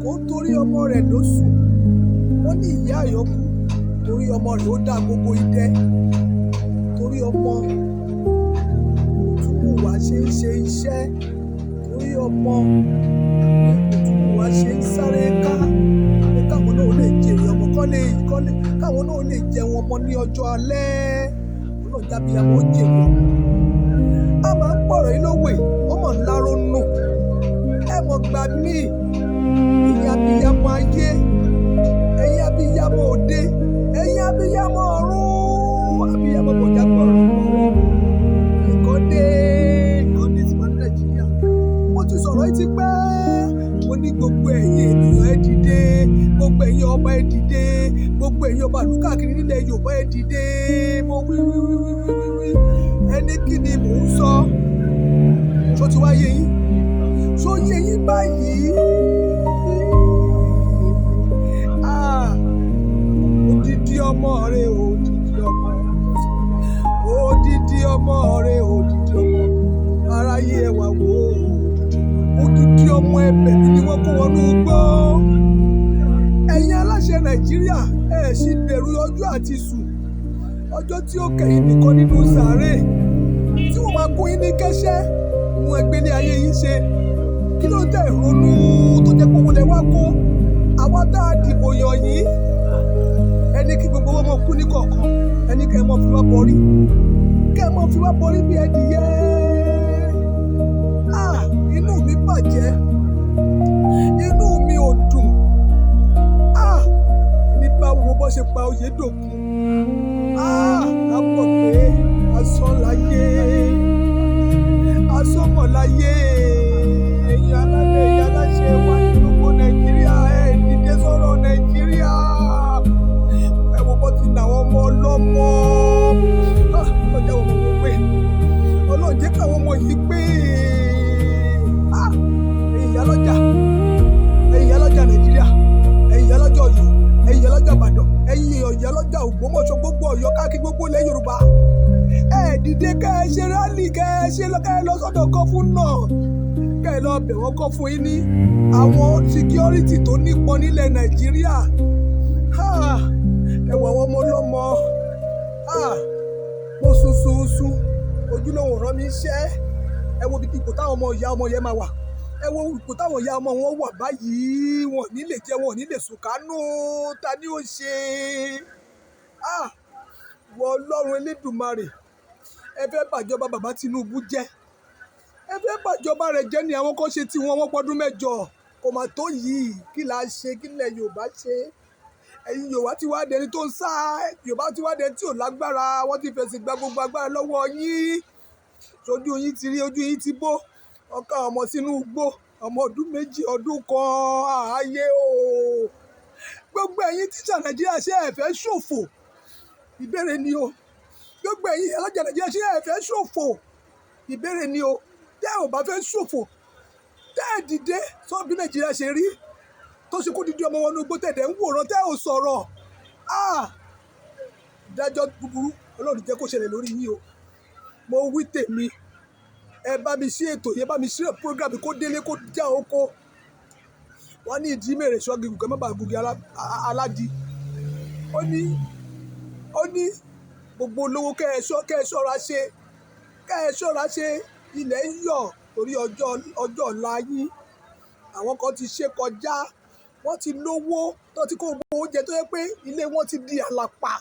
Kò ń torí ọmọ rẹ̀ ló sùn. Wọ́n ní ìyá àyọkú torí ọmọ rẹ̀ ó dá gbogbo idẹ. Torí ọmọ Òtúmùwà ṣe ń ṣe iṣẹ́. Torí ọmọ Òtúmùwà ṣe ń sáré ká. Pé káwọn náà ó lè jèrè ọmọ, kọ́ lè, káwọn náà ó lè jẹun ọmọ ní ọjọ́ alẹ́. Ọlọ́run jẹ́ abiyamọ ó jèrè ọmọ. A máa ń pọ̀rọ̀ yìí lówe, ó mọ̀ ńlá ronú. Ẹ mọ̀ gbà mí, ẹ̀yin abiyamọ ayé, ẹ̀yin abiyamọ òde, ẹ̀yin abiyamọ ọ̀run, abiyamọ bọ̀já gbọ̀rọ̀ gbọ̀rọ̀. Nǹkan dé, nǹkan dé sí wa ní Nàìjíríà. Mo ti sọ̀rọ̀ yìí ti pẹ́. Mo ní gbogbo ẹ̀yin ènìyàn ẹ dìde, gbogbo ẹ̀yin ọba ẹ dìde, gbogbo ẹ̀yin ọba ìlú káàkiri nílẹ̀ Yorùbá ẹ dìde. Mo wí wí wí wí wí wí wí. Ẹ ní kí ni mò ń sọ? Ṣó ti wá yé yín? Ṣó yé yín báyìí? Ah, odidi ọmọ rẹ, odidi ọmọ. Odidi ọmọ rẹ, odidi ọmọ. Aráyé ẹ wá wò ó. Odidi ọmọ ẹbẹ̀ mi ni wọ́n kó wọnú igbó. Ẹ̀yin aláṣẹ Nàìjíríà, ẹ sì bẹ̀rù ọjọ́ àti sùn. Ọjọ́ tí ó kẹ́yìn nìkan nínú sàárè tí wọ́n máa gún yín ní kẹ́sẹ́, wọn ẹgbẹ́ ní ayé yín ṣe. Kí ló dé ìrònú tó jẹ́ pé owó lẹ wá kó? Àwa tá a dìbò yàn yín. Ẹ ní kí gbogbo wọn mọ kú ní kọ̀ọ̀kan. Ẹ ní kí ẹ mọ fi wá bọrí. Kí ẹ mọ fi wá bọrí bí ẹdìyẹ. Ah, inú mi bàjẹ́. Inú mi ò dùn. Ah, ní bá wo bó ṣe pa Oyèdòkun. Ah, a mọ̀ pé asán láyé. Asán mọ̀ láyé. Ẹ̀yin alálẹ̀, ẹ̀yin aláṣẹ wa ní gbogbo Nàìjíríà, ẹ dìde sọ̀rọ̀ Nàìjíríà. Ẹ wo bó ti nà àwọn ọmọ ọlọ́mọ. Ah, Ọlọ́run jẹ́ àwọn ọmọ wọn pé. Ọlọ́run jẹ́ káwọn ọmọ yìí pé. Ah, ẹ̀yin ìyálọ́jà, ẹ̀yin ìyálọ́jà Nàìjíríà, ẹ̀yin ìyálọ́jà Ọ̀yọ́, ẹ̀yin ìyálọ́jà Ìbàdàn, ẹ̀yin ìyálọ́jà Ògbómọ̀ṣọ́, gbogbo Ọ̀yọ́ káàkiri gbogbo ilẹ̀ Yorùbá. Ẹ dìde kẹ́ ẹ ṣe rally, kẹ́ ẹ ṣe lọ, kẹ́ ẹ lọ sọ́dọ̀ governor. Kẹ́ ẹ lọ bẹ̀ wọ́n kọ́ fún yín ní àwọn security tó nípọn nílẹ̀ Nàìjíríà. Ah, ẹ wo àwọn ọmọ ọlọ́mọ. Ah, mo sun sun sun, ojúlówó rán mi iṣẹ́. Ẹ wo ipò táwọn ọmọ ìyá ọmọ yẹn máa wà. Ẹ wo ipò táwọn ìyá ọmọ wọn wà báyìí. Wọn ò ní lè jẹ, wọn ò ní lè sùn kánú. Ta ni ó ṣe? Ah, ìwọ Ọlọ́run Elédùmarè. Ẹ fẹ́ bàjọba bàbá Tinubu jẹ́. Ẹ fẹ́ bàjọba rẹ̀ jẹ́ ni àwọn kan ṣe tí wọn, wọ́n pọ́dún mẹ́jọ. Kò mà tó yìí. Kí la ṣe? Kí ilẹ̀ Yorùbá ṣe? Ẹ̀yin Yorùbá ti wá dẹni tó ń sá. Yorùbá ti wá dẹni tí ò lágbára. Wọ́n ti fẹ̀sìn gba gbogbo agbára lọ́wọ́ yín. Ojú yín ti rí, ojú yín ti bó. Wọ́n ká ọmọ sínú igbó. Ọmọ ọdún méjì, ọdún kan. Ayé o. Gbogbo ẹ̀yin tíṣà Nàìjíríà ṣé ẹ fẹ́ ṣòfò? Ìbéèrè ni o. Gbogbo ẹ̀yin alájà Nàìjíríà ṣé ẹ fẹ́ ṣòfò? Ìbéèrè ni o. Tẹ́ ò bá fẹ́ ṣòfò, tẹ́ ẹ dìde sọ bí Nàìjíríà ṣe rí. Tó ṣe kó dídí ọmọ wọnú igbó tẹ̀dẹ̀ ń wòran tẹ́ ò sọ̀rọ̀. Ah, ìdájọ́ búburú Ọlọ́run jẹ́ kó ṣẹlẹ̀ lórí yín o. Mo wí tèmi. Ẹ bá mi ṣí ètò yẹn, bá mi ṣí program kó délé kó já oko. Wọ́n ní ìdí mèrè ṣọ́gi gùn kẹ́ má bàa gùn aládìí. Ó ní gbogbo olówó kẹ́ ẹ ṣọ́, kẹ́ ẹ ṣọ́ra ṣe, kẹ́ ẹ ṣọ́ra ṣe. Ilẹ̀ ń yọ̀ torí ọjọ́, ọjọ́ ọ̀la yín. Àwọn kan ti ṣe kọjá. Wọ́n ti lówó tó ti kó gbogbo oúnjẹ tó jẹ́ pé ilé wọn ti di àlàpà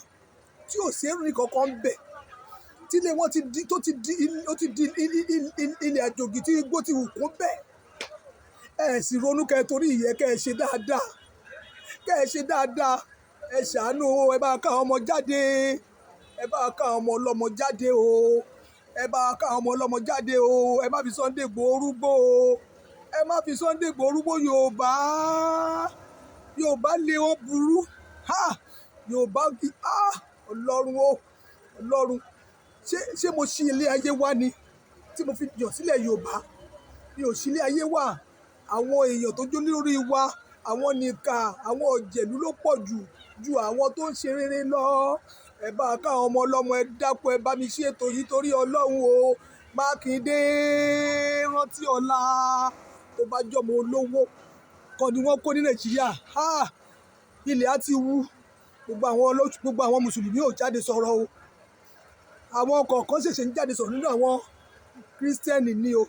tí ò sí èrò kankan bẹ̀. Tí ilé wọn ti di, tó ti di, ó ti di ilẹ̀ àjòjì tí igbó ti wù kún bẹ̀. Ẹ sì ronú kẹ́ ẹ torí ìyẹ́ kẹ́ ẹ ṣe dáadáa. Kẹ́ ẹ ṣe dáadáa. Ẹ ṣàánú o. Ẹ bá ká àwọn ọmọ jáde. Ẹ bá ká àwọn ọmọ ọlọ́mọ jáde o. Ẹ bá ká àwọn ọmọ ọlọ́mọ jáde o. Ẹ má fi Sunday Igboho rúgbó o. Ẹ má fi Sunday Igboho rúgbó Yorùbá. Yorùbá lé wọn burú. Ha! Yorùbá kí, ah! Ọlọ́run o. Ọlọ́run. Ṣé, ṣé mo ṣí ilé ayé wá ni tí mo fi yàn sílẹ̀ Yorùbá? Mi ò ṣí ilé ayé wá. Àwọn èèyàn tó jó lórí wa, àwọn nìkà, àwọn ọ̀jẹ̀lú ló pọ̀ jù ju àwọn tó ń ṣe rere lọ. Ẹ bá ká àwọn ọmọ ọlọ́mọ, ẹ dákun, ẹ bá mi ṣí ètò yìí torí Ọlọ́run o. Mákindé rántí ọ̀la. Tó bá jọmọ olówó, Kan ni wọ́n kó ní Nàìjíríà. Ilẹ̀ á ti wú. Gbogbo àwọn mùsùlùmí ò jáde sọ̀rọ̀ o. Àwọn kọ̀ọ̀kan ṣẹ̀ṣẹ̀ ń jáde sọ̀rọ̀ nínú àwọn kírísítẹ́nì ni o.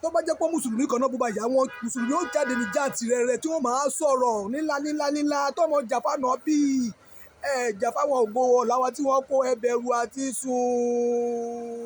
Tó bá jẹ́ pé mùsùlùmí kan náà bó bá yà wọ́n, mùsùlùmí ó jáde ní jáàtì rẹ̀ tí wọ́n máa sọ̀rọ̀ nílá nílá nílá tọmọ jàfà náà bíi ẹ̀ jàfà wọn ògo ọ̀làwà tí wọ́n kó ẹbẹ̀rù àti sùn.